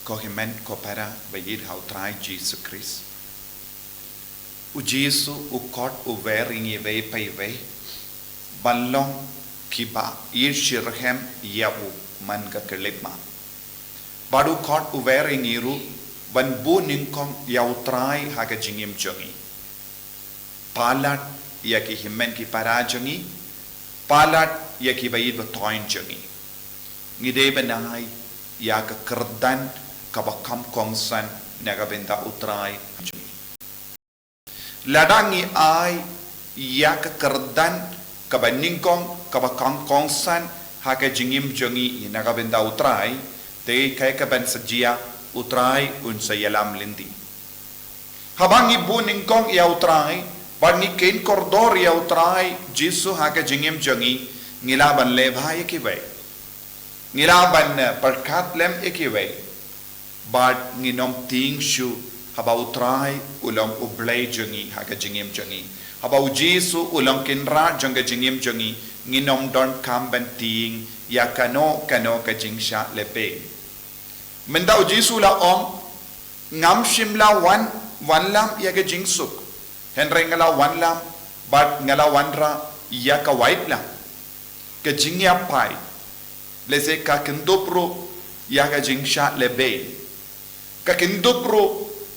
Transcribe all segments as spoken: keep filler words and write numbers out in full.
Ko hynmen ko para ba ïeit ha u Trai Jisu Khrist. U Jisu u khot u wer ïa ngi iwei pa iwei ban long kiba ïeit shitrhem ïa u man ka khyllipmat. Bad u khot u wer ïa ngi ruh ban buh nyngkong ïa u Trai ha ka jingim jong ngi. Palat ïa ki hynmen ki para jong ngi, palat ïa kiba ïeit ba thoiñ jong ngi. Ngi dei ban ai ïa ka kyrdan kaba kham kongsan na ka bynta u Trai jong ngi. Lada ngi ai ïa ka kyrdan kaba nyngkong kaba kham kongsan ha ka jingim jong ngi na ka bynta u Trai, te kaei kaban sa jia? U Trai un sa ïalam lynti. Haba ngi buh nyngkong ïa u Trai bad ngi kheiñ kordor ïa u Trai Jisu ha ka jingim jong ngi, ngi lah ban leh bha ïa kiwei. Ngi lah ban, eh, pyrkhat lem ïa kiwei. Bad ngin ym tieng shuh haba u Trai u long u Blei jong ngi ha ka jingim jong ngi. Haba u Jisu u long Kynrad jong ka jingim jong ngi, ngin ym donkam ban tieng ïa kano kano ka jingshah lehbeiñ. Mynta u Jisu u la ong, ngam shym la wan wanlam ïa ka jingsuk, hynrei nga la wanlam bad nga la wanrah ïa ka waitlam, ka jingïapai, lehse ka kynthup ruh ïa ka jingshah lehbeiñ, ka kynthup ruh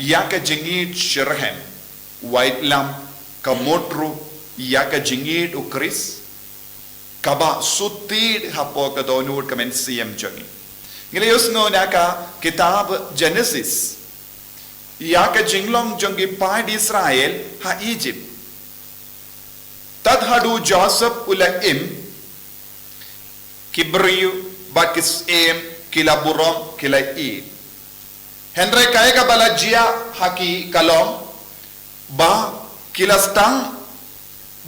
ïa ka jingïeit shitrhem. Waitlam ka mut ruh ïa ka jingïeit u Khrist kaba shu tied hapoh ka dohnud ka mynsiem jong ngi. Ngi la ïohsngew na ka kitab Jenesis ïa ka jinglong jong ki paid Israel ha Egypt. Tad haduh Joseph u la im, ki briew bad ki syiem ki la burom, ki la ïeit. Hynrei kaei kaba la jia ha ki ka long ba ki la sdang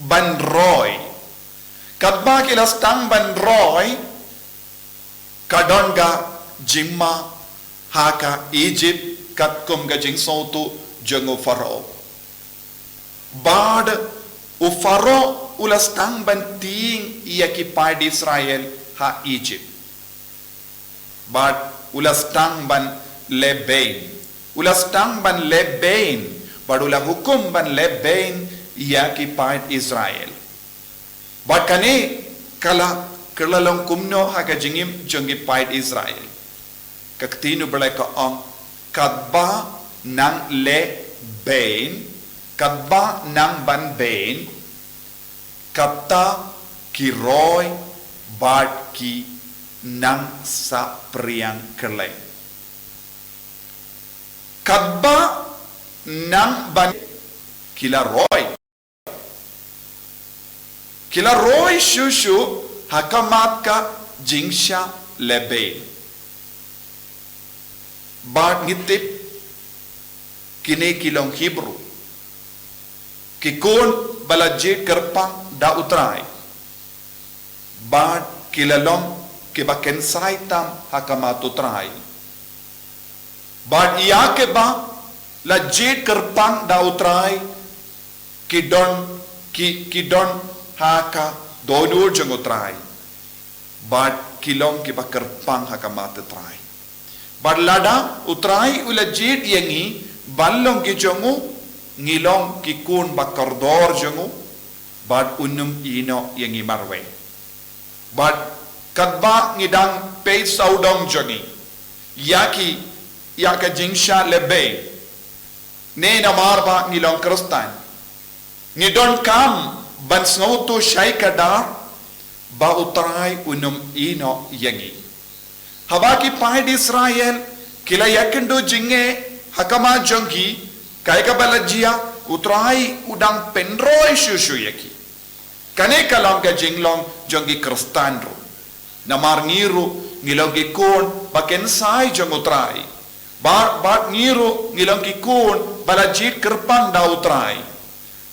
ban roi. Katba ki la sdang ban roi, ka don ka jingma ha ka Egypt katkum ka jingsngewthuh jong u Pharaoh. Bad u Pharaoh u la sdang ban tieng ïa ki paid Israel ha Egypt. Bad u la sdang ban lehbeiñ. U la sdang ban lehbeiñ. Bad u la hukum ban lehbeiñ ïa ki paid Israel. Bad kane ka la, ka la long kumno ha ka jingim jong ki paid Israel? Ka ktien u Blei ka ong, katba nang lehbeiñ, katba nang ban beiñ, kata ki roi bad ki nang saphriang khlem. Katba nang ban, ki la roi. Ki la roi shuh shuh ha khmat ka jingshah lehbeiñ. Bad ngi tip kine ki long Hebru, ki khun ba la jied kyrpang da u Trai. Bad ki la long kiba kynsai tam ha khmat u Trai. Bad ïa kiba la jied kyrpang da u Trai, ki don, ki, ki don ha ka dohnud jong u Trai. Bad ki long kiba kyrpang ha khmat u Trai. Bad lada u Trai u la jied ïa ngi ban long ki jong u, ngi long ki khun ba kordor jong u, bad un ym ïehnoh ïa ngi marwei. Bad katba ngi dang peit sawdong jong ngi ïa ki, ïa ka jingshah lehbeiñ, ne namar ba ngi long Khristan, ngi donkam ban sngewthuh shai kdar ba u Trai un ym ïehnoh ïa ngi. Haba ki paid Israel ki la ïakynduh jingeh ha khmat jong ki, kaei kaba la jia? U Trai u dang pynroi shuh shuh ïa ki. Kane ka long ka jinglong jong ki Khristan ruh. Namar ngi ruh ngi long ki khun ba kynsai jong u Trai. Bad, bad ngi ruh ngi long ki khun ba la jied kyrpang da u Trai.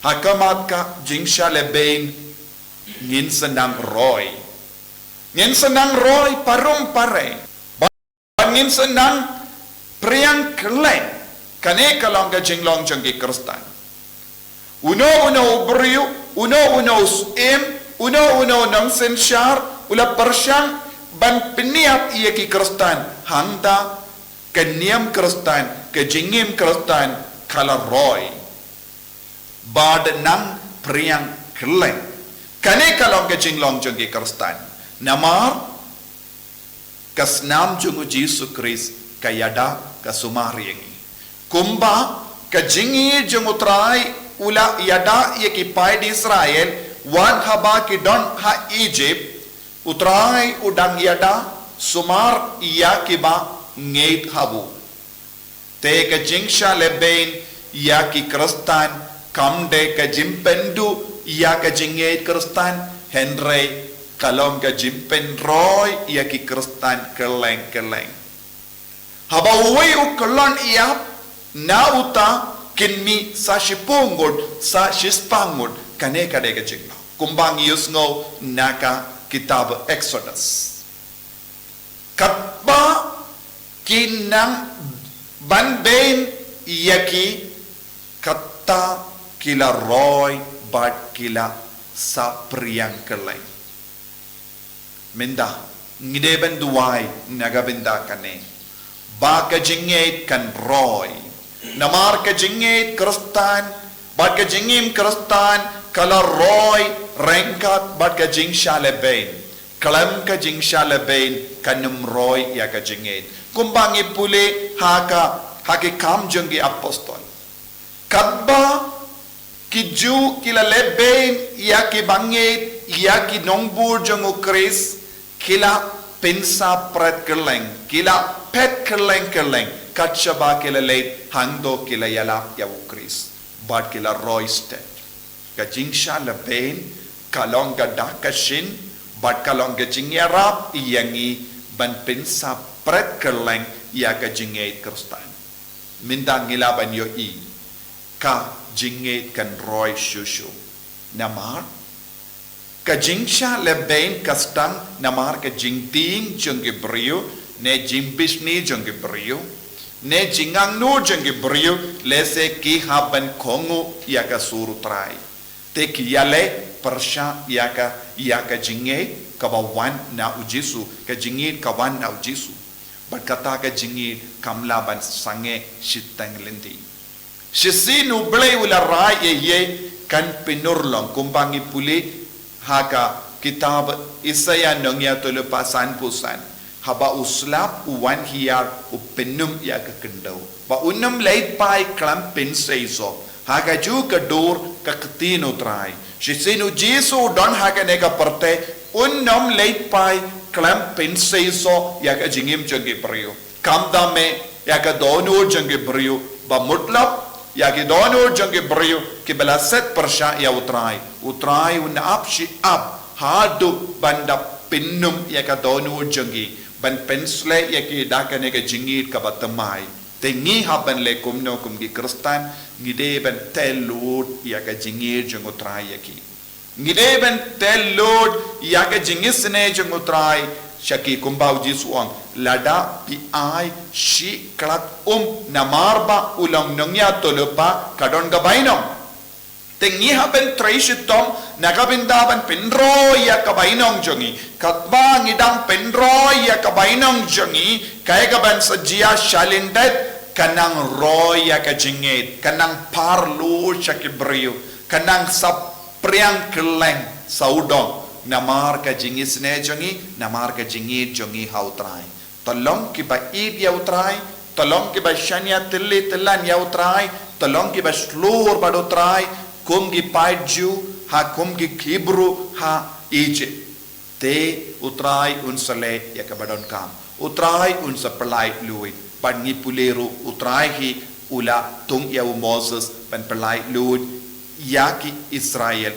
Ha khmat ka jingshah lehbeiñ ngin sa nang roi. Ngin sa nang roi parum pareng. Bad ngin sa nang phriang khlem. Kane ka long ka jinglong jong ki Khristan. Uno uno u briew, uno uno u syiem, uno uno u nongsynshar u la pyrshang ban pynïap ïa ki Khristan hangta Ka niam Khristan, ka jingim Khristan, ka la roi. Bad nang priang kylleng. Kane ka long ka jinglong jong ki Khristan. Namar, ka snam jong u Jisu Khrist, ka ïada, ka sumar ïa ngi. Kumba, ka jingïeit jong u Trai, u la ïada ïa ki paid Israel, wat haba ki don ha Egypt, u Trai u dang ïada, sumar ïa kiba ngeit ha u. Te ka jingshah lehbeiñ ïa ki Khristan, kam dei ka jingpynduh ïa ka jingngeit Khristan, hynrei ka long ka jingpynroi ïa ki Khristan kylleng kylleng. Haba uwei u kyllon ïap, na uta kin mih sa shiphew ngut, sa shispah ngut, kane ka dei ka jinglong. Kumba ngi ïohsngew na ka kitab Exodus. Katba ki nang ban beiñ ïa ki, kata ki la roi bad ki la sapriang kylleng. Mynta, ngi dei ban duwai na ka bynta kane. Ba ka jingngeit kan roi. Namar ka jingngeit Khristan, bad ka jingim Khristan, ka la roi, ryngkat, bad ka jingshah lehbeiñ. Khlem ka jingshah lehbeiñ, kan ym roi ïa ka jingngeit. Kumba ngi pule ha ka, ha ki Kam jong ki Apostol. Katba, ki Jiw ki la lehbeiñ ïa kiba ngeit, ïa ki nongbud jong u Khrist, ki la pynsapret kylleng, ki la phet kylleng kylleng, kat shaba ki la leit hangto ki la ïalap ïa u Khrist. Bad ki la roi stet. Ka jingshah lehbeiñ, ka long ka dak ka shin, bad ka long ka jingïarap ïa ngi ban pynsapret kylleng ïa ka jingngeit Khristan. Mynta ngi lah ban ïohi, ka jingngeit kan roi shuh shuh. Namar, ka jingshah lehbeiñ ka sdang namar ka jingtieng jong ki briew, ne jingbishni jong ki briew, ne jingangnud jong ki briew, lehse ki hap ban kohnguh ïa ka sur u Trai. Te ki ïaleh pyrshah ïa ka, ïa ka jingngeit kaba wan na u Jisu, ka jingngeit ka wan na u Jisu. Bad kata ka jingngeit kam lah ban sangeh shiteng lynti. Shisien u Blei u la rai ïa ei kan pynurlong kumba ngi pule ha ka kitab Isaiah nongïathuhlypa sanphew san. Haba u slap u wan hiar u pynum ïa ka khyndew. Ba un ym leit phai khlem pynseisoh. Ha kajuh ka dur ka ktien u Trai. Shisien u Jisu u don ha kane ka pyrthei un ym leit phai khlem pynseisoh ïa ka jingim jong ki briew. Kam da mih ïa ka dohnud jong ki briew ba mutlop, ïa ki dohnud jong ki briew kiba la set pyrshah ïa u Trai. U Trai un ap shi ap haduh ban da pynum ïa ka dohnud jong ki, ban pynshlei ïa ki da kane ka jingngeit kaba thymmai. Te ngi hap ban leh kumno kum ki Khristan, ngi dei ban teh lut ïa ka jingngeit jong u Trai ïa ki. Ngi dei ban teh lut ïa ka jingisynei jong u Trai sha ki kumba u Jisu u ong, lada phi ai shi khlad um namar ba u long nongïathuhlypa ka don ka bainong. Te ngi hap ban trei shitom na ka bynta ban pynroi ïa ka bainong jong ngi. Katba ngi dang pynroi ïa ka bainong jong ngi, kaei kaban sa jia shalyndet, kan nang roi ïa ka jingngeit, kan nang phar lut sha ki briew, kan nang saphriang kylleng sawdong namar ka jingisynei jong ngi, namar ka jingngeit jong ngi ha u Trai. To long kiba ïeit ïa u Trai, to long kiba shaniah tylli tyllan ïa u Trai, to long kiba shlur bad u Trai, kum ki paid Jiw, ha kum ki Hebru, ha Egypt. Te u Trai un sa leh ïa kaba donkam. U Trai un sa pynlait luid. Bad ngi pule ruh u Trai hi u la thung ïa u Moses ban pynlait luid ïa ki Israel,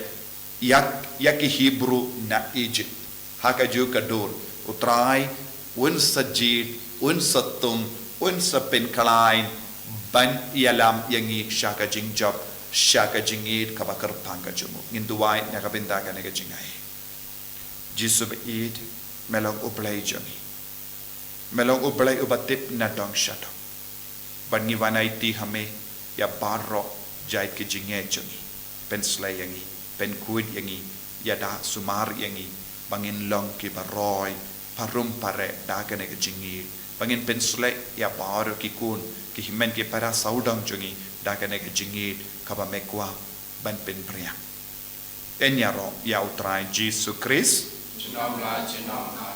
ïa, ïa ki Hebru na Egypt. Ha kajuh ka dur u Trai un sa jied, un sa thung, un sa pynkhlaiñ ban ïalam ïa ngi sha ka jingjop, sha ka jingïeit kaba kyrpang ka jong u. Ngin duwai na ka bynta kane ka jingai. Jisu ba ïeit, me long u Blei jong ngi. Me long u Blei uba tip na dong sha dong. Bad ngi wan aiti ha me ïa baroh jait ki jingngeit jong ngi. Pynshlei ïa ngi, pynkhuid ïa ngi, ïada sumar ïa ngi, ba ngin long kiba roi, pharum phareh da kane ka jingngeit, Ba ngin pynsleh ïa baroh ki khun, ki hynmen ki para sawdong jong ngi, da kane ka jingïeit kaba me kwah ban pynpriang. Yn ïaroh ïa U Trai Jisu Khrist. Junom la junom ka.